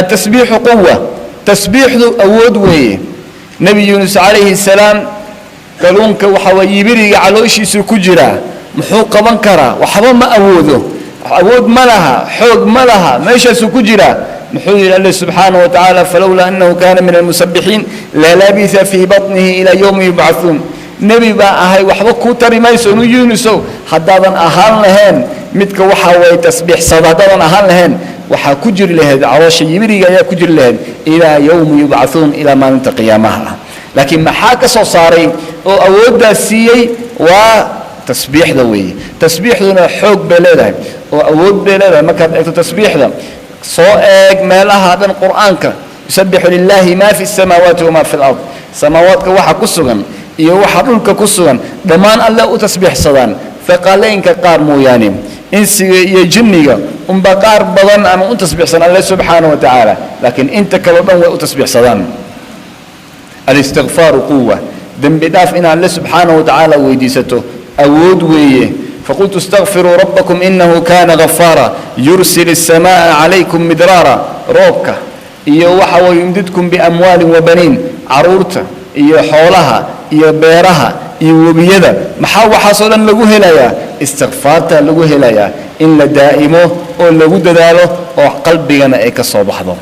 Atasbiixu quwa, tasbiixdu awood weeye. Nebi Yuunus calayhi salaam kalluunka waxa waa yibiriga calooshiisu ku jiraa. Muxuu qaban karaa? Waxba ma awoodo, awood ma laha, xoog ma laha, meeshaasuu ku jiraa. Muxuu yidhi Alle subxaanaه wa tacaala? Falowlaa annahu kana min almusabixiin lalabisa fii baطnihi ilaa yowmi yubcaثuun. Nebi baa ahay waxba kuu tari mayso, nu Yuunisow, haddaadan ahaan lahayn midka waxaa waye tasbiixsada. Haddaadan ahaan lahayn, waxaa ku jiri lahayd caloosha yibiriga, ayaa ku jiri lahayd ilaa yowmi yubcaثuun, ilaa maalinta qiyaamaha ah. Laakiin maxaa ka soo saaray oo awooddaas siiyey? Waa tasbiixda weeye. Tasbiixduna xoog bay leedahay oo awood bay leedahay. Markaad eegto tasbiixda, soo eeg meelaha dhan Qur'aanka: yusabixu lilaahi ma fi الsamaawaati wama fi اlard. Samaawaadka waxa ku sugan iyo waxa dhulka ku sugan dhammaan Alle u tasbiixsadaan, thaqaleynka qaar mooyaane. Insiga iyo jinniga unba qaar badan ama u tasbiixsan Alle subxaana wa tacaala, laakiin inta kaleo dhan way u tasbiixsadaan. Alistikfaaru quwa, dembi dhaaf in Alle subxaana wa tacaala weydiisato awood weeye. Faqultu istakfiruu rabbakum inahu kana gafaara yursil الsamaءa calaykum midraara. Roobka iyo waxa waye yumdidkum biamwaalin wabaniin, caruurta iyo xoolaha iyo beeraha iyo webiyada. Maxaa waxaasoo dhan lagu helayaa? Istikfaarta lagu helayaa, in la daa'imo oo lagu dadaalo oo qalbigana ay ka soo baxdo.